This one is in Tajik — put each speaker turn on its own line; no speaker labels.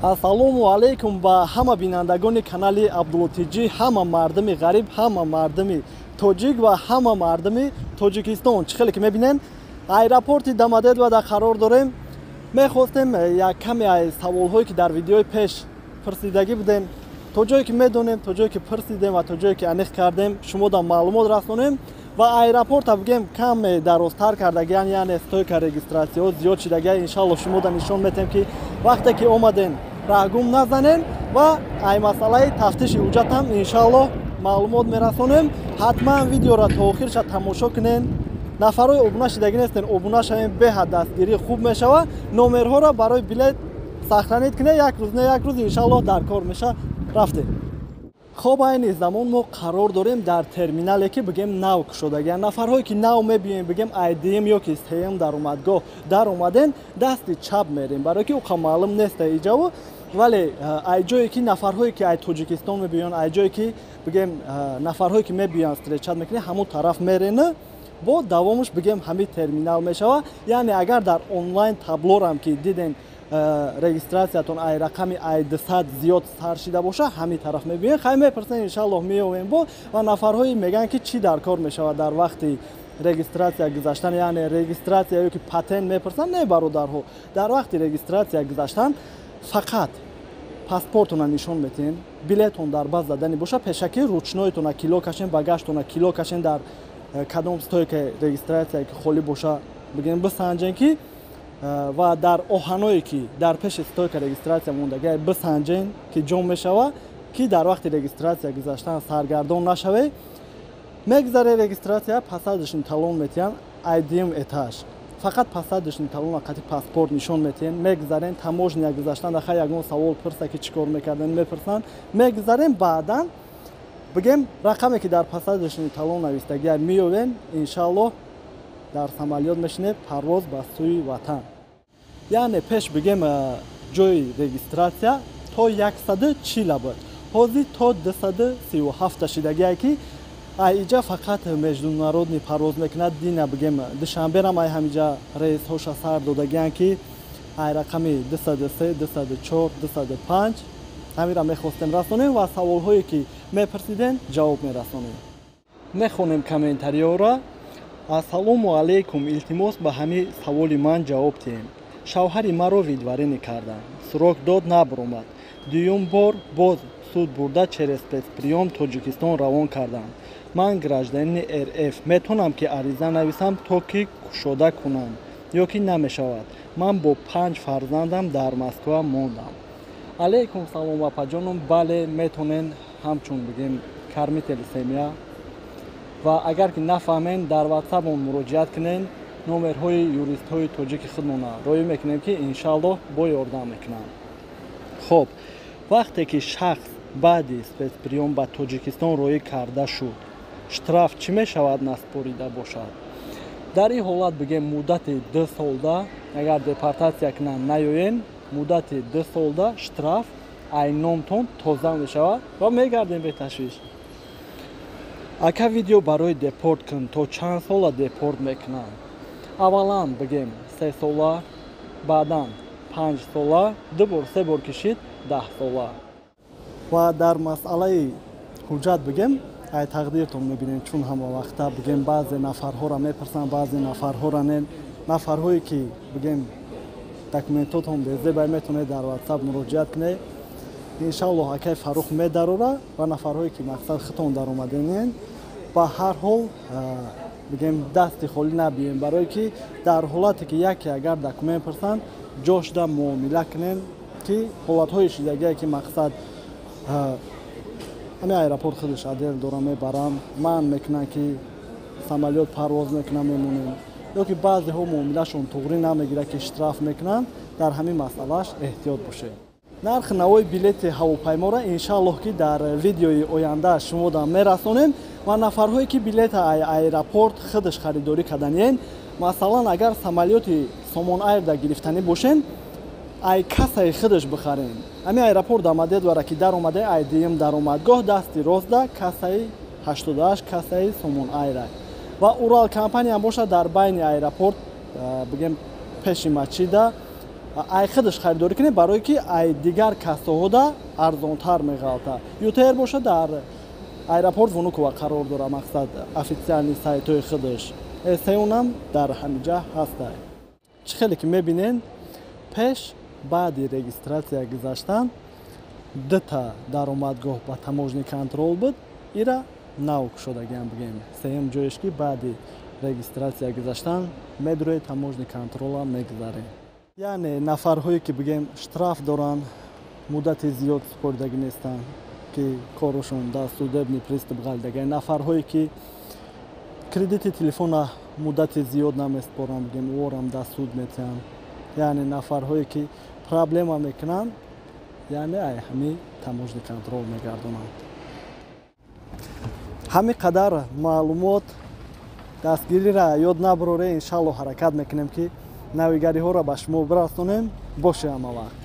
Ассалому алайкум ба ҳама бинандагони канали Абдулло ТЖ, ҳама мардуми ғариб, ҳама мардуми тоҷик ва ҳама мардуми Тоҷикистон. Чӣ хеле ки мебинем, аэропорти Домодедово қарор дорем. Мехостем як каме аз саволҳое, ки дар видеои пеш пурсидагӣ будем, то ҷое ки медонем, то ҷое ки пурсидем ва то ҷое ки аниқ кардем, шумо да маълумот расонем. Ва аэропорта бигем, каме дарозтар кардагиян, яъне стойка регистрация ҳо зиёд шидагия. Иншалло, шумо да нишон метем, ки вақте ки омаден, раҳгум назанем. Ва ай масъалаи тафтиши ҳуҷҷатам, иншаллоҳ, маълумот мерасонем. Ҳатман видеоро то охирша тамошо кунен. Нафарҳои обуна шидагӣ нестен, обуна шавем, беҳад дастгирӣ хуб мешава. Номерҳоро барои билет сохранить кунед, як рӯз не як рӯз, иншаллоҳ, дар кор меша. Рафтем. Хоб, айни замон мо қарор дорем дар терминале, ки бигем, нав кушодагия. Нафарҳое ки нав мебиёем, бигем, айдм ё ки сеюм даромадгоҳ даромаден, дасти чап мерем, барое ки уқа маълум неста иҷаву. Вале ай ҷое ки нафарҳое ки ай Тоҷикистон мебиёянд, ай ҷое ки, бигем, нафарҳое ки мебиёянд, встречать мекунед, ҳамон тараф мерена. Бо давомаш, бигем, ҳамин терминал мешава. Яъне агар дар онлайн таблорам ки дидем, регистрация тон ай рақами ай 200 зиёд сар шида боша, ҳамин тараф мебиёем. Хай, мепурсем, иншаллоҳ, меёвем бо. Ва нафарҳое мегӯянд, ки чӣ дар кор мешавад дар вақти регистрация гузаштан, яъне регистрация ё ки патент мепурсанд. Не, бародарҳо, дар вақти регистрация гузаштан фақат паспортона нишон метиҳем. Билетон дар баз задани боша, пешакӣ ручной тона кило кашен, багажтона кило кашен. Дар кадом стойка регистрация ки холӣ боша, бигем, бисанҷен ки ва дар оҳаное ки дар пеши стойка регистрация мондагия, бисанҷен, ки ҷом мешава, ки дар вақти регистрация гузаштан саргардон нашавед. Мегзаре регистрация, посадочный талон метиҳанд. Айдим этаж фақат посадочный талона қати паспорт нишон метиҳем, мегзарен. Таможня гузаштан даха ягон савол пурса, ки чӣ кор мекарден, мепурсанд, мегзарем. Баъдан, бигем, рақаме ки дар посадочный талон навистагия, меёвем. Иншаллоҳ, дар самолёт мешинед, парвоз ба сӯи ватан. Яъне пеш, бигем, ҷои регистрация то 140 буд, ҳозир то 237 шидагие, ки ай иҷа фақат международный парвоз мекунад. Дина, бигем, Душанберам ай ҳамиҷа рейсҳоша сар додагиянд, ки ай рақами 203, 204, 205. Ҳамира мехостем расонем ва саволҳое ки мепурсидем, ҷавоб мерасонем. Мехонем комментариёро. Ассалому алайкум, илтимос, ба ҳамин саволи ман ҷавоб диҳем. Шавҳари маро выдворение карданд, срок дод, набаромад. Дуюм бор боз суд бурда, через спецприём Тоҷикистон равон карданд. Ман гражданини РФ, метавонам ки ариза нависам, то ки кушода кунам, ё ки намешавад? Ман бо панҷ фарзандам дар Москва мондам. Алайкум салом, апаҷоном. Бале, метавонен, ҳамчун, бигем, кормитель семья. Ва агар ки нафаҳмен, дар ватсапмон муроҷиат кунен. Номерҳои юристҳои тоҷики худмона роӣ мекунем, ки иншаллоҳ бо ёрдам мекунанд. Хоб, вақте ки шахс баъди спецприём ба Тоҷикистон роӣ карда шуд, штраф чӣ мешавад, наспорида бошад? Дар ин ҳолат, бигем, муддати 2 солда агар депортация кунанд, наёен, муддати 2 солда штраф ай номтон тоза мешавад ва мегардем беташвиш. Ака, видео барои депорт кун, то чанд сола депорт мекунанд? Аввалан, бигем, 3 сола, баъдан 5 сола, ду бор, се бор кишид, 10 сола. Ва дар масъалаи ҳуҷҷат, бигем, ай тақдиртон мебинем, чун ҳама вақта, бигем, баъзе нафарҳоро мепурсанд, баъзе нафарҳоро не. Нафарҳое ки, бигем, документотон безебай, метавонед дар ватсап муроҷиат кунед. Иншаллоҳ, акай Фаррух медарора. Ва нафарҳое ки, мақсад, хитон даромаденен, ба ҳар ҳол, бигем, дасти холӣ набием, барое ки дар ҳолате ки яке агар документ пурсанд, ҷошда муомила кунем, ки ҳолатҳои шидагие, ки, мақсад, ҳамин аэропорт худаш отдел дора, мебарам, манъ мекунанд, ки самолёт парвоз мекунам, мемонем, ё ки баъзеҳо муомилашон туғрӣ намегирад, ки штраф мекунанд. Дар ҳамин масъалааш эҳтиёт бошед. Нархи навои билети ҳавопайморо, иншааллоҳ, ки дар видеои оянда шумода мерасонем. Ва нафарҳое ки билета аэропорт худаш харидорӣ карданиен, масалан, агар самолёти Сомон Айрда гирифтанӣ бошен, ай кассаи худаш бихарен. Ҳамин аэропорт Домодедовора ки даромада, ай дуюм даромадгоҳ дасти ростда кассаи 88, кассаи Сомон Айра. Ва Урал компания бошад, дар байни аэропорт, бигем, пеши масҷида. Ай худаш харидорӣ кунед, барое ки ай дигар кассаҳода арзонтар меғалта. ЮТР боша, дар аэропорт Внуково қарор дора, мақсад, официальный сайтҳои худаш. Сеюнам дар ҳамиҷа ҳастай. Чӣ хеле ки мебинен, пеш баъди регистрация гузаштан дута даромадгоҳ ба таможенный контроль буд, ира нав кушодагиам, бигем, сеюм ҷоеш, ки баъди регистрация гузаштан медрои, таможенный контроль а мегузарем. Яъне нафарҳое ки, бигем, штраф доранд, муддати зиёд супоридагӣ нестанд, ки корушон дар судебный пристав ғалидага, нафарҳое ки кредити телефона муддати зиёд намеспоранд, бигем, ворам дар суд метиҳанд, яъне нафарҳое ки проблема мекунанд, яъне ай ҳами таможенный контроль мегардонанд. Ҳамин қадар маълумот. Дастгириро ёд набароре. Иншалло, ҳаракат мекунем, ки навигариҳоро ба шумо бирасонем. Боше ҳама вақт.